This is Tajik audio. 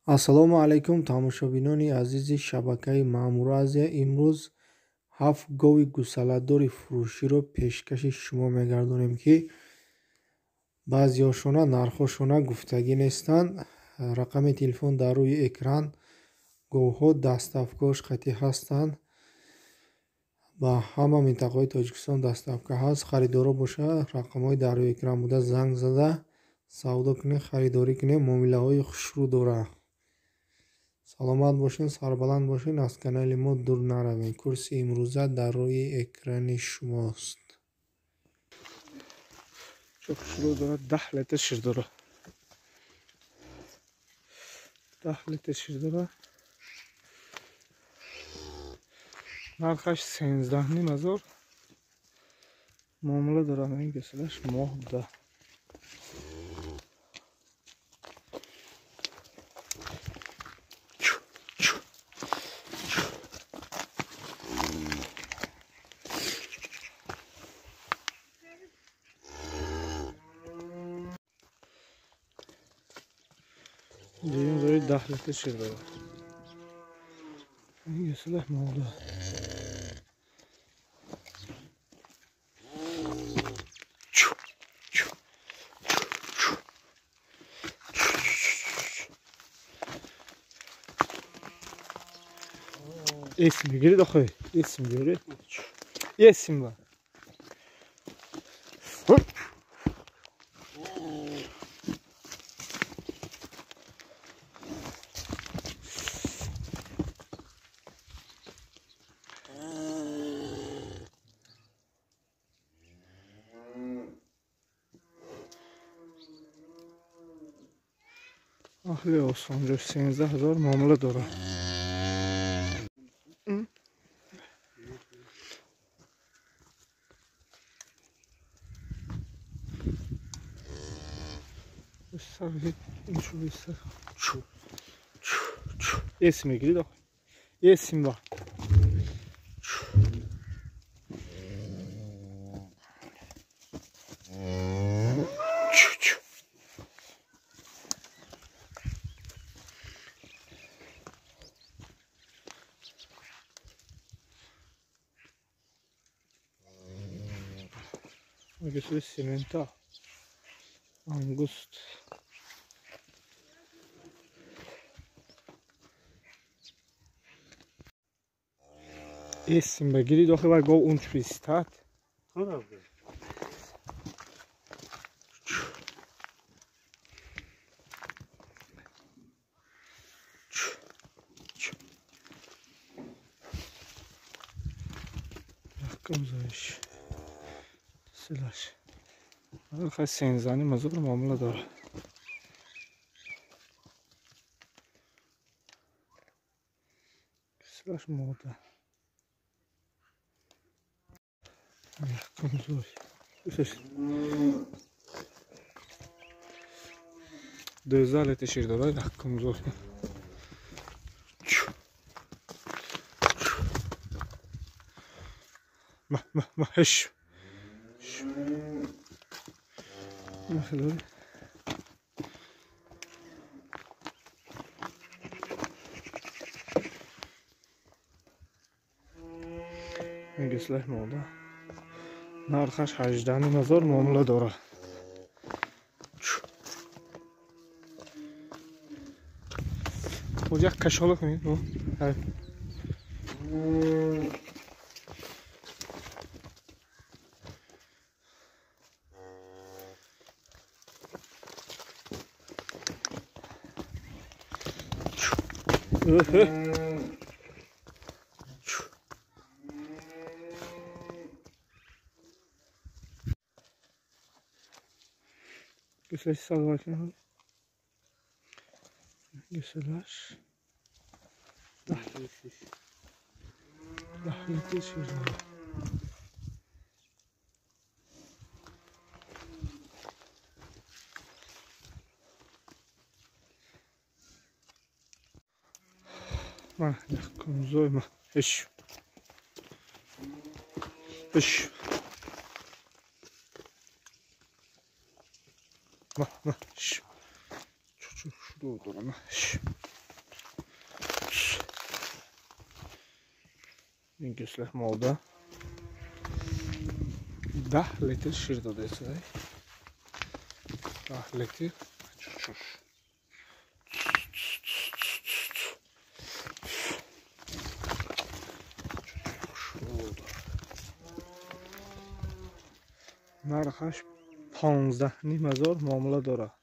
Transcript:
Ассалому алайкум тамошобинони азизи шабакаи Маъмур Азия. Имрӯз 7 гови гусаладори фурӯширо пешкаши шумо мегардонем, ки баъзеҳошона нархҳошона гуфтагӣ нестанд. Рақами телефон дар рӯи экран. Говҳо доставкаош қатъӣ ҳастанд. Ба ҳама минтақаҳои Тоҷикистон доставка ҳаст. Харидоро боша рақамҳои дар рӯи экран буда занг зада савдо кунед, харидорӣ кунед. Муомилаҳои хушрӯ дорад. Саломат бошед, сарбаланд бошед, аз канали мо дур наравед. Курси имрӯза дар рӯи экрани шумост. Чо хушрӯ дорад, 10 литр шир дорад. 10 литр шир дорад. Нархаш 13,5 ҳазор. Муомила дорад, ин гусалаш моҳ буда. Дуюм зои 10 литр шир дорад. Ин гусалаш моҳ буда. Есим бигиред охи, есим бигиред. Есим ба. Аҳли осонҷо 13 ҳазор муомила дорад. Есим мегирид охи. Есим ба. Гусали семента. Ангуст. Есим бигирид охи, вай гов он чӯистад. Якум зоиш. Силаш. Нархаш 13,5 ҳазор муомила дорад. Силаш мода. Якум зой. 12 литр шир дорад. Якум зой. Ма ма ма ҳеш. Гусалаш мода. Нархаш 18,5 ҳазор муомила дорад. Боз як кашола кунед. Гусалаш садвакин. Гусалаш 10 литр шир дорад. Ма якум зой ма. Иш. Иш. Ма ма. Ш. Чу чу шурӯъ дорам. Ш. Ин гӯслах мода 10 литр шир додааст. 10 литр. Чуш. Нархаш 15,5 ҳазор муомила дорад.